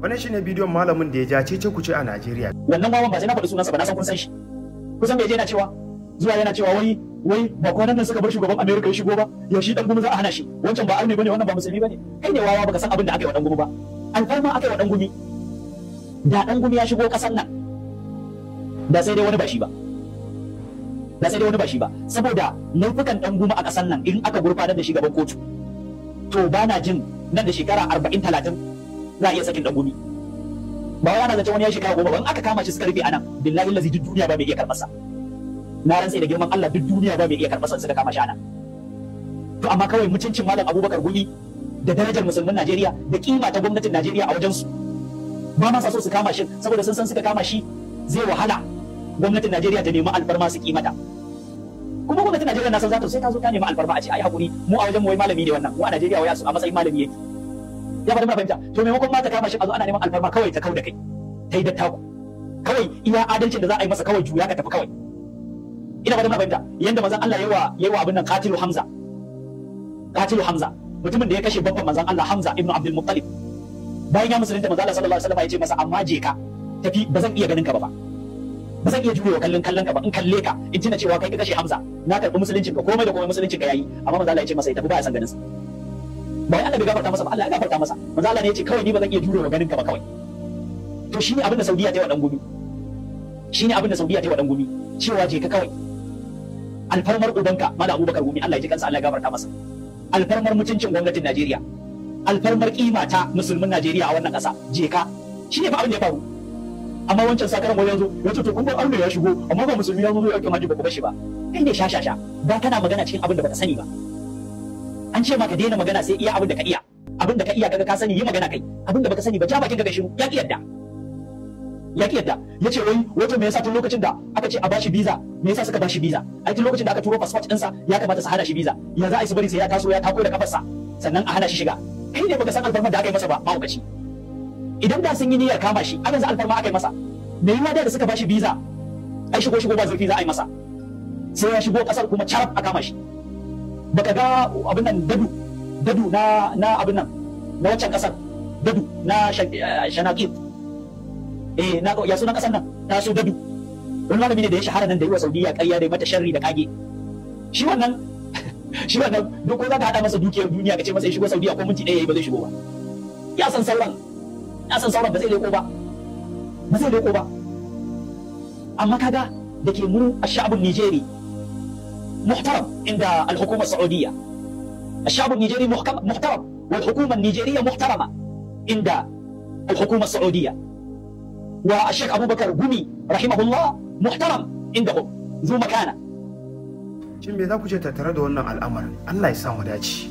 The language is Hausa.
Wannan shine bidiyon malamin da ya ja cece kuce a Najeriya. Wannan wawan ba sai na faɗi sunansa ba, na san kun san shi. Kusan bai je yana cewa zuwa yana cewa wai ba kwanan nan suka bar shugaban America ya shigo ba, yaushe dan gumi za a hana shi? Wancan ba arne bane, wannan ba musulmi bane. Kai ne wawa, baka san abin da aka yi wa dan gumi ba. Alfarma aka yi wa dan gumi. Da dan gumi ya shigo kasan nan, da sai dai wani ba shi ba. Da sai dai wani ba shi ba, saboda laifukan dan gumi a kasan nan in aka gurfanar da shi gaban kotu, to ba na jin nan da shekara 40 30 za a iya sakin dan gumi. Ba wai ana zance wani ya shekara 10 ba, in aka kama shi suka rufe anan, billahi lazi duk duniya ba mai iya karɓarsa. Na rantse da girman Allah, duk duniya ba mai iya karɓarsa suka kama shi anan. To amma kawai mutuncin Malam Abubakar Gumi da darajar musulmin Najeriya da kima ta gwamnatin Najeriya a wajen su, ba ma sa so su kama shi, saboda sun san suka kama shi zai wahala gwamnatin Najeriya ta nemi alfarma su kimata. Kuma gwamnatin Najeriya na san za ta sai ta zo ta nemi alfarma a ce ai hakuri, mu a wajen mu wai malami ne wannan, mu a Najeriya wai a matsayin malami yake. Ya bada fahimta. To maimakon ma ta kama shi a zo ana neman alfarma, kawai ta kau da kai, ta yi dattako kawai, iya adalcin da za a yi masa kawai juya ka tafi kawai. Ina bada fahimta. Yanda manzon Allah yawa abin nan Qatilu Hamza, Qatilu Hamza, mutumin da ya kashe babban manzon Allah Hamza ibn Abdul Muttalib, bayan ya musulunta manzon Allah sallallahu alaihi wasallam ya ce masa amma je ka tafi, ba zan iya ganin ka ba, ba zan iya jurewa kallon ka ba, in kalle ka in tuna cewa kai ka kashe Hamza, na karɓi musuluncin ka, komai da komai musuluncin ka yayi. Amma manzon Allah ya ce masa ya tafi, baya san ganin sa. Ba wai Allah bai gafarta masa ba, Allah ya gafarta masa. Manzo Allah ne ya ce kawai ni ba zan iya jurewa ganin ka ba kawai. To shine abin da Saudiya ta yi wa dan gumi. Shine abin da Saudiya ta yi wa dan gumi, cewa je ka kawai. Alfarmar ubanka Malam Abubakar Gumi, Allah ya ji kansa, Allah ya gafarta masa. Alfarmar mutuncin gwamnatin Najeriya, alfarmar kima ta musulmin Najeriya a wannan ƙasa, je ka. Shine fa abin da ya faru. Amma wancan sakaran wani yanzu ya ce to kun ga arne ya shigo amma ba musulmi ya zo ya aikin haji ba ku bashi ba. Kai ne shashasha, ba kana magana cikin abin da baka sani ba. An ce maka daina magana sai iya abin da ka iya. Abin da ka iya kaga ka sani, yi magana kai. Abin da baka sani ba, ja bakin ka kai shiru. Ya ki yadda. Ya ki yadda. Yace wai wato me yasa tun lokacin da aka ce a bashi visa, me yasa suka bashi visa? Ai tun lokacin da aka turo passport ɗinsa ya kamata su hana shi visa. Ya za a yi su bari sai ya taso ya tako da kafarsa sannan a hana shi shiga? Kai ne baka san alfarmar da aka yi masa ba, mahaukaci. Idan da sun yi niyyar kama shi, a yanzu alfarma aka yi masa. Me yiwa da suka bashi visa, ai shigo shigo ba zurfi za a yi masa. Sai ya shigo kasar kuma carab a kama shi. Baka ga abin nan dadu na abin nan na wancan kasar, dadu na Shanaqit, na ya sunan kasar nan ta so dadu, wani malami ne da ya shahara nan da yi wa Saudiya ƙarya da mata sharri da kage. Shi wannan shi wannan duk ko zaka hada masa dukiyar duniya ka ce masa ya shigo Saudiya ko minti ɗaya yayi ba zai shigo ba. Ya san sauran, ya san sauran, ba zai leko ba, ba zai leko ba. Amma kaga da ke mu ashabun Nijeri محترم عند الحكومة السعودية، الشعب النيجيري محترم، والحكومة النيجيرية محترمة عند الحكومة السعودية، والشيخ أبو بكر قمي رحمه الله محترم عندهم، ذو مكانة. Shin me za ku ce tattare da wannan al'amarin? Allah ya sa mu dace.